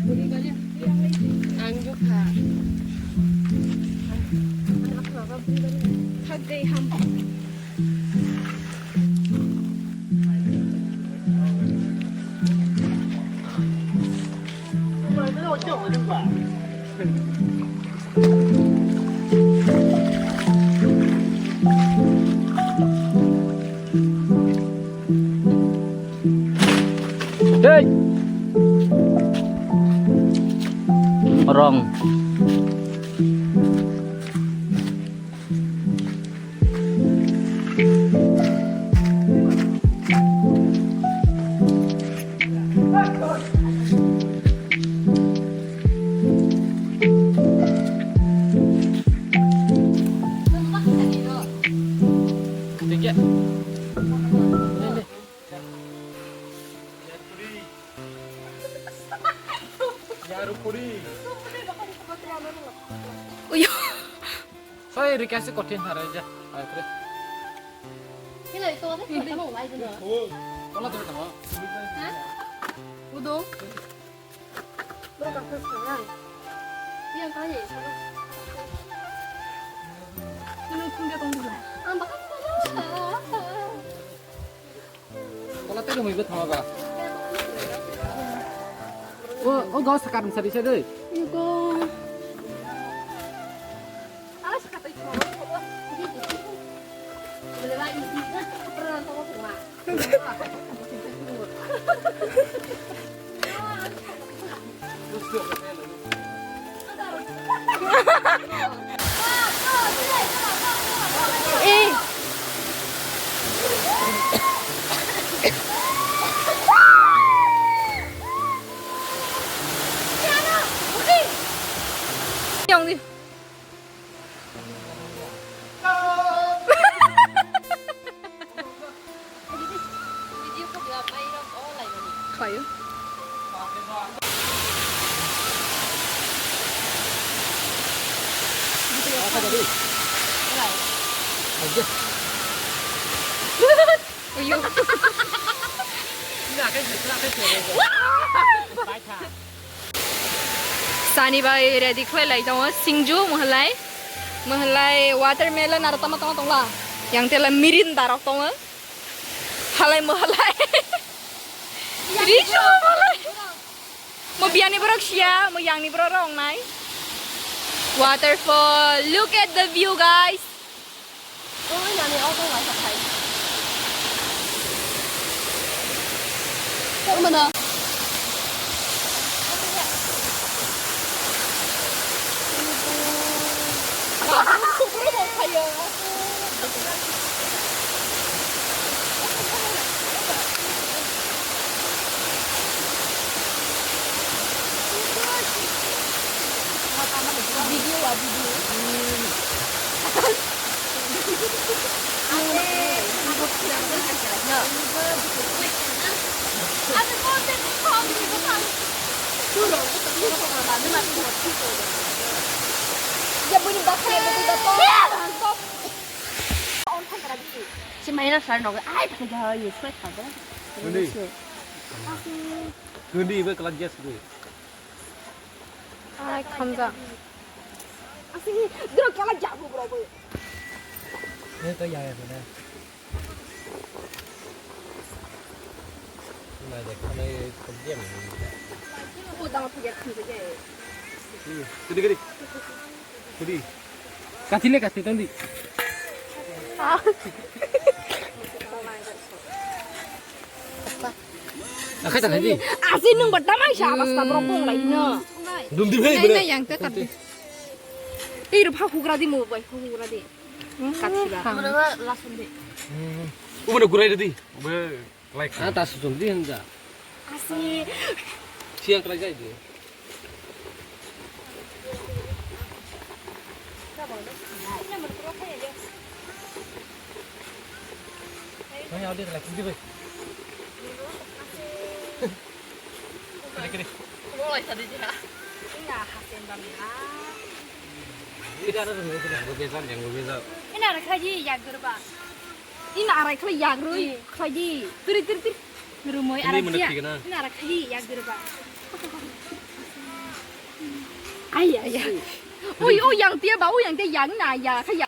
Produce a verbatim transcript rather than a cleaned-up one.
Ang bukha. Thak dei ham. Hey! Wrong. Uyo. Soi rikasi kothin harai ja. Ai, pre. Kono tu tamo. Udo. Kono tu mui bethama ba. O, o gau sakar msari se dei. Go. Eh. Yang di. Khayo. Ayo. Sani bai ready khlai lai tongo, singju, mohalai, mohalai watermelon aro tama tama tongla, yang tela mirinda rok tongo, halai mohalai, riso mohalai, mo biyani borok siya, mo yangni borok rok nai, waterfall, look at the view guys. Oi, nani, o, tong lai, sa, khai. Tong mano. Video ya, video. Si maina sar nogo ai phai ga ye soi kha go. Gandhi. Gandhi ibe kala gas goi. Ai, khamjak. Asli, dro kela jabu bro bo. Ni to ya ya na. Na de khamai khobjam. Ko dang phiyat khum je. Gidi gidi. Gidi. Kathile kathi tandi. Ah. Akhai ta khaidi. Asi nung ba tamang sa basta bro kong lai no. Dum di bhai bro. Nai yang ta kar di. Ei ro pha hugra di mo bai hugra di. Kathi ba. Amra ba lasun di. Umana gurai di. Be like. Ah ta su di hanja. Asi. Siang kala jai di. Ina arai khlai yak gurba. Ina arai khlai yak rwi khlai di. Tiri tiri tiri. Rumoi arai khlai yak gurba. Ai ya. Ui, ui, yang tia ba, ui, yang tia, yang na ya, kha